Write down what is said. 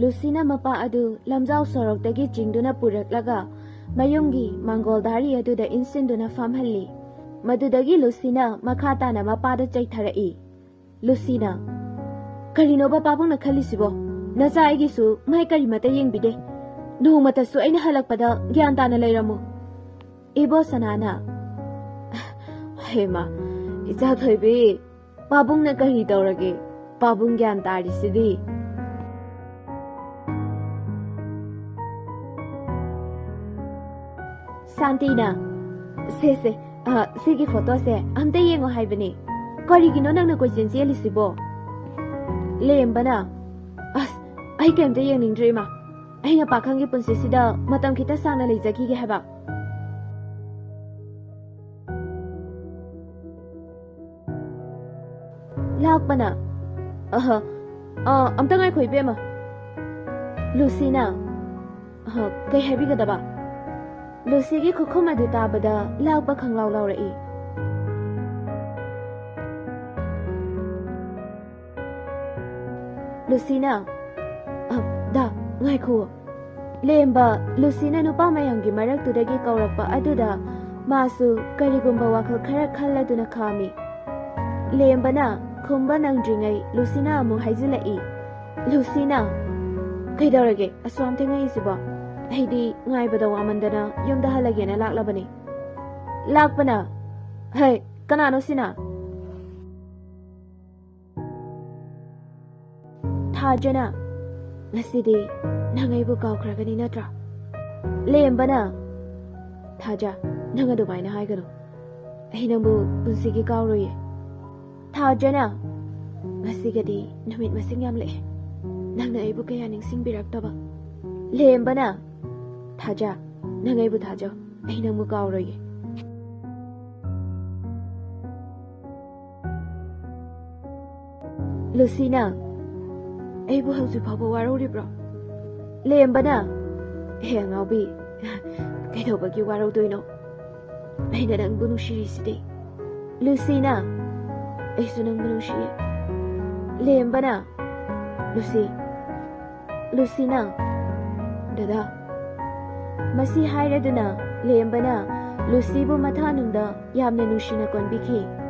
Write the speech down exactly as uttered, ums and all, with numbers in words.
ꯂꯨꯁꯤꯅ ꯃꯄꯥ ꯑꯗꯨ ꯂꯝꯖꯥꯎ ꯁꯣꯔꯣꯛꯇꯒꯤ ꯆꯤꯡꯗꯨꯅ ꯄꯨꯔꯛꯂꯒ ꯃꯌꯨꯝꯒꯤ ꯃꯥꯡꯒꯣꯜ ꯗꯥꯔꯤ ꯑꯗꯨꯗ ꯏꯟꯁꯤꯟꯗꯨꯅ ꯐꯝꯍꯜꯂꯤ꯫ ꯃꯗꯨꯗꯒꯤ ꯂꯨꯁꯤꯅ ꯃꯈꯥ ꯇꯥꯅ ꯃꯄꯥꯗ ꯆꯩꯊꯔꯛꯏ꯫ ꯂꯨꯁꯤꯅ, "ꯀꯔꯤꯅꯣꯕ ꯄꯥꯕꯨꯡꯅ ꯈꯜꯂꯤꯁꯤꯕꯣ? ꯅꯆꯥ ꯑꯩꯒꯤꯁꯨ ꯃꯥꯏ ꯀꯔꯤꯃꯠꯇ ꯌꯦꯡꯕꯤꯗꯦ꯫ ꯅꯣꯡꯃꯇꯁꯨ ꯑꯩꯅ ꯍꯜꯂꯛꯄꯗ ꯒ꯭ꯌꯥꯟ ꯇꯥꯅ ꯂꯩꯔꯝꯃꯨ꯫" ꯏꯕꯣ ꯁꯅꯥꯅ, "ꯍꯦꯃꯥ, ꯏꯆꯥ ꯊꯣꯏꯕꯤ, ꯄꯥꯕꯨꯡꯅ ꯀꯔꯤ ꯇꯧꯔꯒꯦ? ꯄꯥꯕꯨꯡ ꯒ꯭ꯌꯥꯟ ꯇꯥꯔꯤꯁꯤꯗꯤ꯫" ꯁꯥꯟꯇꯤꯅ, "ꯁꯦ, ꯁꯦ, ꯑ, ꯁꯤꯒꯤ ꯐꯣꯇꯣꯁꯦ ꯑꯝꯇ ꯌꯦꯡꯉꯣ ꯍꯥꯏꯕꯅꯦ꯫ ꯀꯔꯤꯒꯤꯅꯣ ꯅꯪꯅ ꯀꯣꯏꯆꯦꯟ ꯆꯦꯜꯂꯤꯁꯤꯕꯣ?" ꯂꯦꯝꯕꯅ, "ꯑꯁ, ꯑꯩ ꯀꯩꯝꯇ ꯌꯦꯡꯅꯤꯡꯗ꯭ꯔꯦ, ꯏꯃꯥ꯫ ꯑꯩꯅ ꯄꯥꯈꯪꯒꯤ ꯄꯨꯟꯁꯤꯁꯤꯗ ꯃꯇꯝ ꯈꯤꯇ ꯁꯥꯡꯅ ꯂꯩꯖꯈꯤꯒꯦ ꯍꯥꯏꯕ꯫" ꯂꯥꯛꯄꯅ, "ꯑꯍ, ꯑ, ꯑꯝꯇ ꯉꯥꯏꯈꯣ, ꯏꯕꯦꯝꯃ꯫" ꯂꯨꯁꯤꯅ, "ꯑꯍ, ꯀꯩ ꯍꯥꯏꯕꯤꯒꯗꯕ?" ꯂꯨꯁꯤꯒꯤ ꯈꯨꯈꯨꯝ ꯑꯗꯨ ꯇꯥꯕꯗ ꯂꯥꯛꯄ ꯈꯪꯂꯥꯎ ꯂꯥꯎꯔꯛꯏ꯫ ꯂꯨꯁꯤꯅ, "ꯑ, ꯗꯥ, ꯉꯥꯏꯈꯨꯑꯣ꯫" ꯂꯦꯝꯕ, ꯂꯨꯁꯤꯅ ꯅꯨꯄꯥ ꯃꯌꯥꯝꯒꯤ ꯃꯔꯛꯇꯨꯗꯒꯤ ꯀꯧꯔꯛꯄ ꯑꯗꯨꯗ ꯃꯥꯁꯨ ꯀꯔꯤꯒꯨꯝꯕ ꯋꯥꯈꯜ ꯈꯔ ꯈꯜꯂꯗꯨꯅ ꯈꯥꯝꯃꯤ꯫ ꯂꯦꯝꯕꯅ ꯈꯨꯝꯕ ꯅꯪꯗ꯭ꯔꯤꯉꯩ ꯂꯨꯁꯤꯅ ꯑꯃꯨꯛ ꯍꯥꯏꯖꯤꯜꯂꯛꯏ꯫ ꯂꯨꯁꯤꯅ, "ꯀꯩꯗꯧꯔꯒꯦ ꯑꯁꯨꯛ ꯌꯥꯝ ꯊꯦꯡꯉꯛꯏꯁꯤꯕꯣ? ꯑꯩꯗꯤ ꯉꯥꯏꯕꯗ ꯋꯥꯃꯟꯗꯅ ꯌꯨꯝꯗ ꯍꯜꯂꯒꯦꯅ ꯂꯥꯛꯂꯕꯅꯤ꯫" ꯂꯥꯛꯄꯅ, "ꯍꯩ, ꯀꯅꯥꯅꯣ ꯁꯤꯅ?" ꯊꯥꯖꯅ, "ꯉꯁꯤꯗꯤ ꯅꯪ ꯑꯩꯕꯨ ꯀꯥꯎꯈ꯭ꯔꯒꯅꯤ ꯅꯠꯇ꯭ꯔꯥ?" ꯂꯦꯝꯕꯅ, "ꯊꯥꯖ, ꯅꯪ ꯑꯗꯨꯃꯥꯏꯅ ꯍꯥꯏꯒꯅꯨ꯫ ꯑꯩ ꯅꯪꯕꯨ ꯄꯨꯟꯁꯤꯒꯤ ꯀꯥꯎꯔꯣꯏꯌꯦ꯫" ꯊꯥꯖꯅ, "ꯉꯁꯤꯒꯗꯤ ꯅꯨꯃꯤꯠ ꯃꯁꯤꯡ ꯌꯥꯝꯂꯛꯑꯦ꯫ ꯅꯪꯅ ꯑꯩꯕꯨ ꯀꯌꯥ ꯅꯤꯡꯁꯤꯡꯕꯤꯔꯛꯇꯕ꯫" ꯂꯦꯝꯕꯅ, "ꯊꯥꯖ, ꯅꯪ ꯑꯩꯕꯨ ꯊꯥꯖꯧ꯫ ꯑꯩ ꯅꯪꯕꯨ ꯀꯥꯎꯔꯣꯏꯌꯦ꯫" ꯂꯨꯁꯤꯅ, "ꯑꯩꯕꯨ ꯍꯧꯖꯤꯛ ꯐꯥꯎꯕ ꯋꯥꯔꯧꯔꯤꯕ꯭ꯔꯣ?" ꯂꯦꯝꯕꯅ, "ꯍꯦ ꯑꯉꯥꯎꯕꯤ, ꯀꯩꯗꯧꯕꯒꯤ ꯋꯥꯔꯧꯗꯣꯏꯅꯣ? ꯑꯩꯅ ꯅꯪꯕꯨ ꯅꯨꯡꯁꯤꯔꯤꯁꯤꯗꯤ꯫" ꯂꯨꯁꯤꯅ, "ꯑꯩꯁꯨ ꯅꯪꯕꯨ ꯅꯨꯡꯁꯤꯌꯦ꯫" ꯂꯦꯝꯕꯅ, "ꯂꯨꯁꯤ, ꯂꯨꯁꯤꯅ, "ꯗꯗꯥ," ꯃꯁꯤ ꯍꯥꯏꯔꯗꯨꯅ ꯂꯦꯝꯕꯅ ꯂꯨꯁꯤꯕꯨ ꯃꯊꯥꯅꯨꯡꯗ ꯌꯥꯝꯅ ꯅꯨꯡꯁꯤꯅ ꯀꯣꯟꯕꯤꯈꯤ꯫